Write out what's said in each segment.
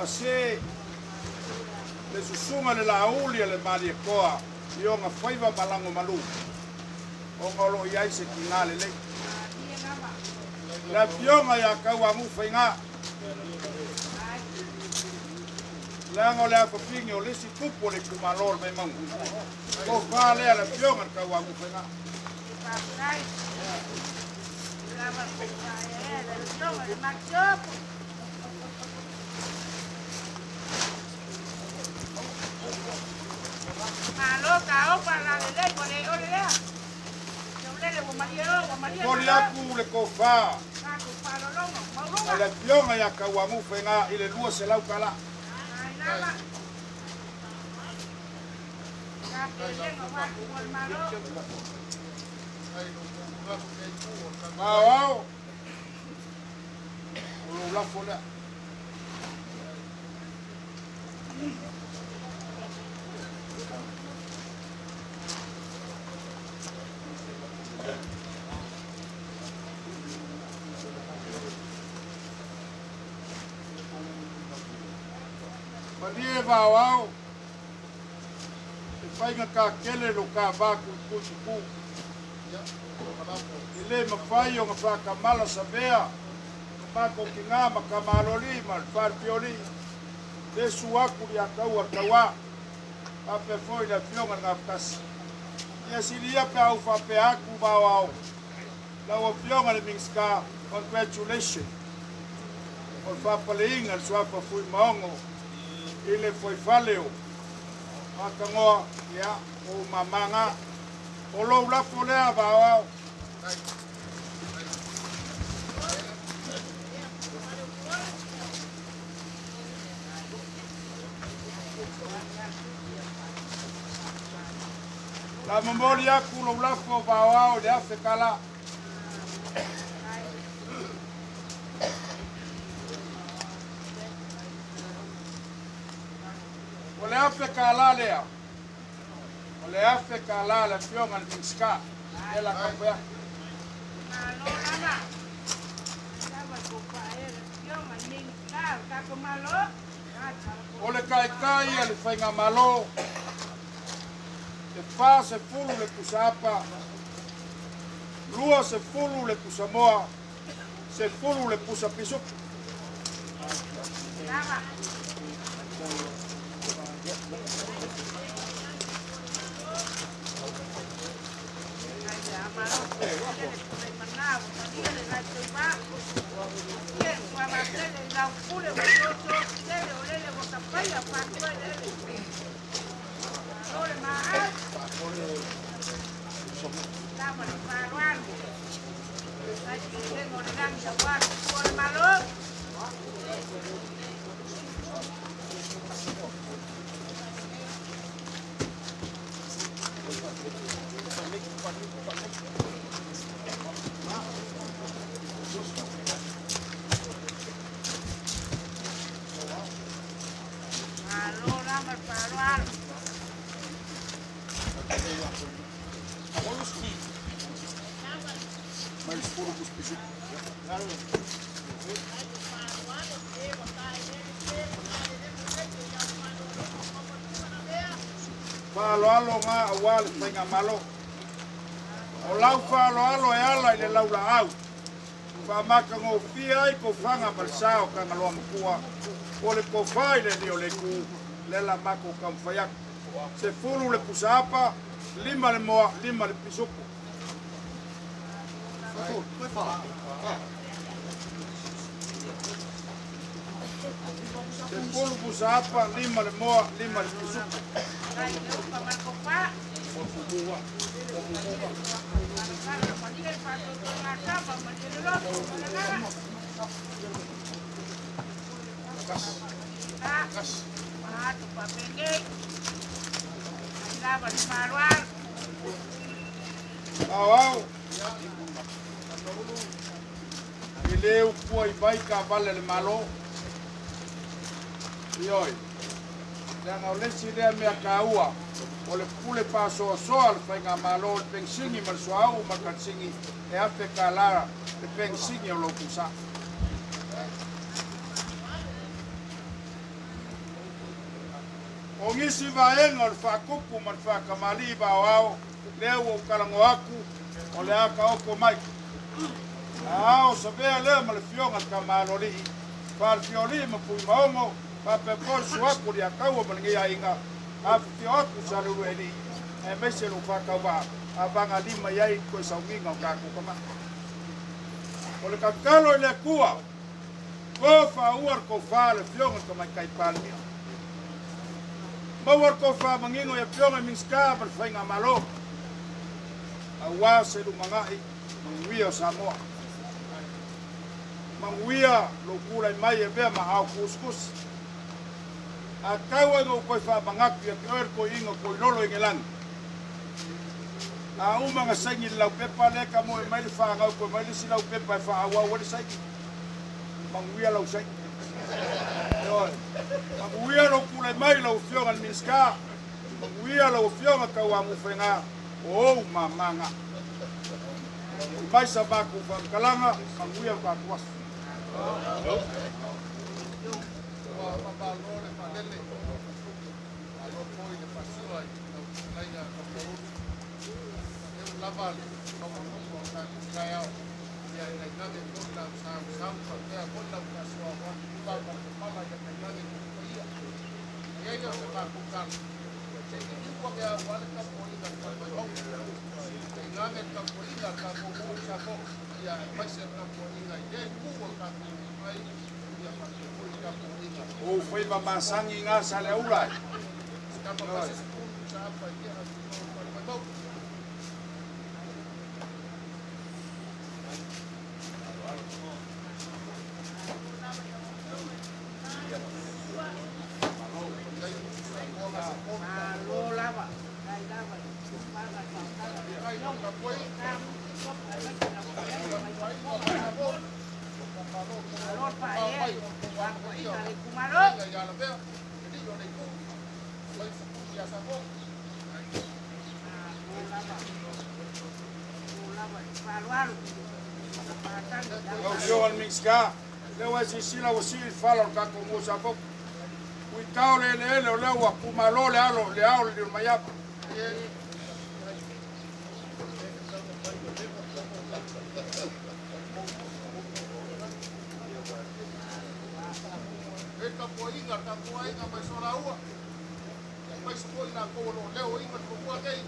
gase le susuga le laauli a le Malietoa i oga faiva ma lagomalū ona o loo iai se tigā lelei. Le afioga iā Kauagu Faigā leaga o le afafine o le isi tupu o le itumālō o le Vaimauga tofā lea le afioga le Kauagu Faigā. Momoli aku le tofā a le afioga iā Kauagu Faigā i le 200 tala. Maoao o lou lafo lea. Malie vaoao e faiga kakele lo ka va kuikui tupu. I le mafai o gafaakamala savea ma makou ma kamaloli ma le falepioli le su aku ia taua le tauā faapea foi le afioga le gafatasi. Ia silia pe au faapea aku vaoao lau afioga le Minisita, congratulation o le faapaleiga le suafa Fuimaogo i le foifale o Matagoa ia o mamaga o lou lafo lea vaoao. La momoli aku lou lafo vaoao le afe kala. O le afe kalā lea, o le afe kalā le afioga le Minisita, e la kaupea. O le kaikai a le faigamālō, e 40 le pusaapa, 20 le pusamoa, 10 le pusapisupu. Faaloalo ga auā le faigamalo. O lau faaloalo e ala i le laulaau faamakagofia ai kofaga ma le sā o Kagaloa Makua o le kofā i le alii o le itu le la makou taumafai atu. 10 le pusaapa, 5 le moa, 5 le pisupu. 10 pusaapa, 5 le moa, 5 le pisupu. Ao i le upua i vai ka vale le malo. Ioi, leaga o le isi lea mea kāua o le pule faasoasoa le faigamālō le pegisini ma le suauu ma le kalisigi e afe kālā le pegisini o lou pusa. O ngisi vaenga o le faakupu ma le faakamali'i vaoao lea ua ukalago aku o le a kaoko mai. Aao savea lea ma le fioga le kamaloli'i faalefioli'i ma puimaogo faapea foi le suaku o liataua ma legei aiga afifio atu sa le ulueli'i aemaise lou faatauvaa avagalima i ai toe saugiga o tatou tama'i. O le tatalo i le Atua ko faaua le tofā le afioga le tamaitai Palemia. Maua le tofā manino i afioga i Minisita ma le Faigamalo auā se lumana'i manuia o Samoa. Manuia lou tulai mai e avea ma ao tusitusi. A tau ai na ou toe faamanatu ia te oe le toeaina o Toilolo i gelagi. A uma na saini le laupepa lea ka moe mai le fanau toe mai le isi laupepa e faaauau ai le saini. Manuia lau saini. Ioe. Manuia lou tulai mai lau afioga i le Minisita. Manuia lau afioga Tauamufaigā o ou mamaga. Mai sa matou faamatalaga, manuia le tatou aso. Ua faamalo le faalele, malo foi le faasoa i lau fetalaiga Tapaulu. E uu lava le maualuga o tatou taeao, ia e tainane foi lau sausau faapea foi lau faasoa aua le pula ma le papala ia tainane foi paia. E i ai lea o se matou tala, se i liliu ane aua le tapuaiga a le Fale Vaimauga, tainane le tapuaiga a le tatou nuu i Samoa, ia aemaise le tapuaiga i lea itu o le tatou ai, ia faapea foi le tapuaiga. O ou faiva masani gā sa le aula ai. Se tama mai se sepulu sa apa i ea atu i o le Fale Vaimauga. Malo lava, dai lava, malo pae, tapuaiga le itumalo. Malo lava, malo lava, faaaloalo, Lau afioga i le Minisita, lea ua e silasila ua sii le fala o le tatou nuu o Safotu. Uitao le eleele o lea ua tumalo le alo le ao le Limaiapa. E tapuaiga le tatou aiga mai Solaua, aemaise foi latou o lo o leoina le fanua nei,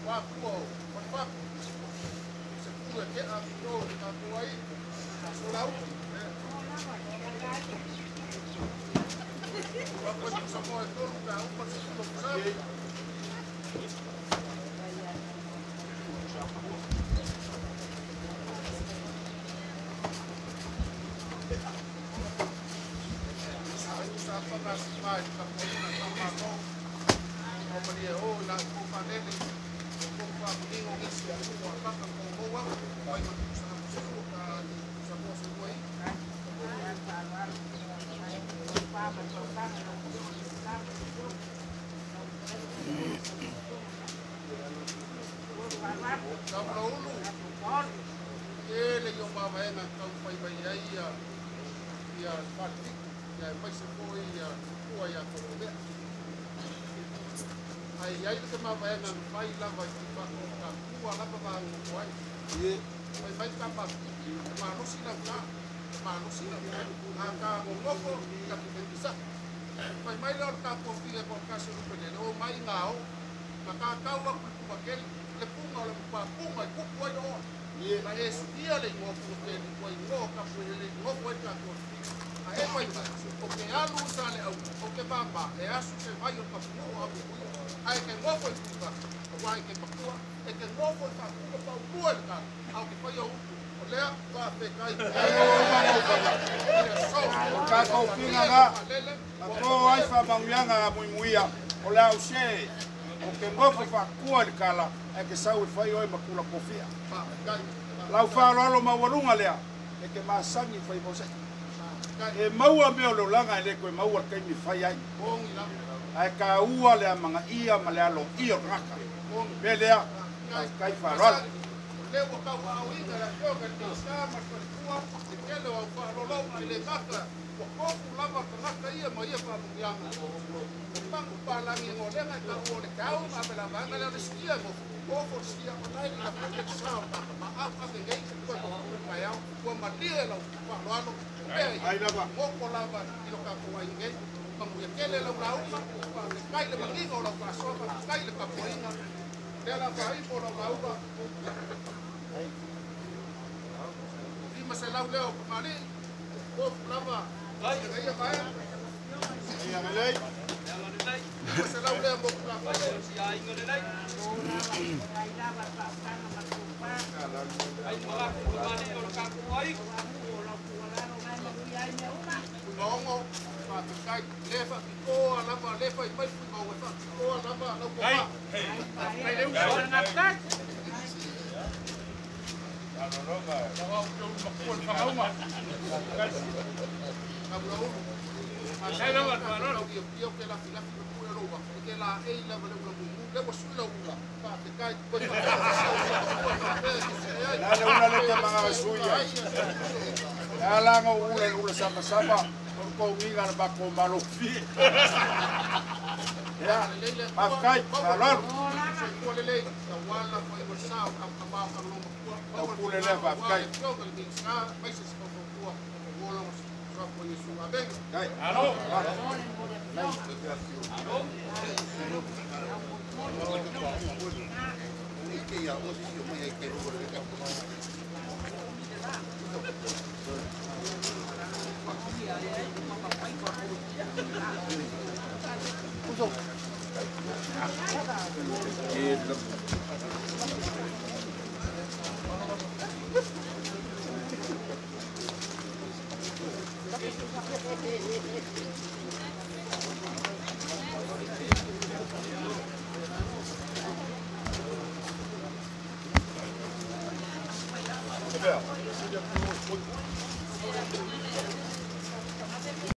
atua o Falefatu, se pule tea atu le tatou aiga Solaua. Papai Samoa e tolu pe a uma le sepulu o Pusama. Ai Usa apa gasi mai le tapuaiga a Tamalo, o malie o i la outou faalele, o tou faamanino nisi atunuu a kaka ma outou atu, mai ma tusa atu ka Samoa soifua i. Taulaulu, tele i o mavaega taumafai mai ai ia ia le Falefitu, ia aemaise foi ia Tupua ia Tolomea. Ae i ai le mavaega na fai lava i Tifako tatua lava vagogo ai. Fai mai tama e malosi lau ta, e malosi lau ta. A ka gogofo ta te fetisa. Fai mai lea o le tatou fia ko kasi lupe lele o mai ngā o. Na tātau aku le pumakeli, le punga o le papunga i kupu ai oa. Na e suia le ingoa pungateli, ua ingoa ka puele, ingoa ai tatou fia. A e mai mai, o ke alu i sa le au, o ke mama, e asu se vai o ka pungo au i ui. A e ke ngofo i punga, o wai ke makua, e ke ngofo i whakunga pau lua le kala, au ke whai o upu, o lea, wha fe kai. O tatou figa gā, na to ai faamanuiaga a muimuia, o le ause o ke gofo faakua i le kala, ae ke sau e fai oe ma kula kofia. Lau faaaloalo maualuga lea, e ke masani i fai mausai. E maua mea o le olaga e le toe maua le taimi e fai ai. Ae taua le amagaia ma le aloaia o tagata. Mea lea, faafetai faaaloalo. O lea ua tauaaoina le afioga i le Minisita ma le Faletua, le tele o au faaaloaloga i le mata Ua tofu lava tagata ia ma ia faamanuiaga. O pagu palagi e golega e taua o le tau ma apelavana lea o le sikia e gofu. Ofo le sikia o lai le lafai le sa o tata ma au ave nei se toe tofu taeao. Ua malie lau faaaloalo pea ia. Ai lava. Goko lava i lo tatou aiga nei. Manuia tele lau lauga, faafetai le manino o lau faasoa, faafetai le tapuaiga. Lea la faaifo lau lauga. 500 lea o Pamalii, tofu lava i ia vaega. Ia lelei. 500 lea mo Tulafono. Fuimaogo, faafetai, le faapitoa lava, le fai mai Fuimaogo, e faapitoa lava lau tofa. Taulaulu. Tau ke lafi lafi ma pue lou waka. I ke la ei lava le ula mumu. Le ua sui lau ula. Faafetai. Koe faafetai. La le ula le te manga sui ai. La la ngo ula le ula sama sama. O ko ngiga na bako malo fi. Ya. Faafetai. Faaaloalo. Soifua lelei, tauala foi mo le sa o tamatama o kalolomatua. Tau pule lea, faafetai. Afioga i le Minisita, aemaise se faufautua, ua ola soafua Iesu. Amene. Kai. Alo.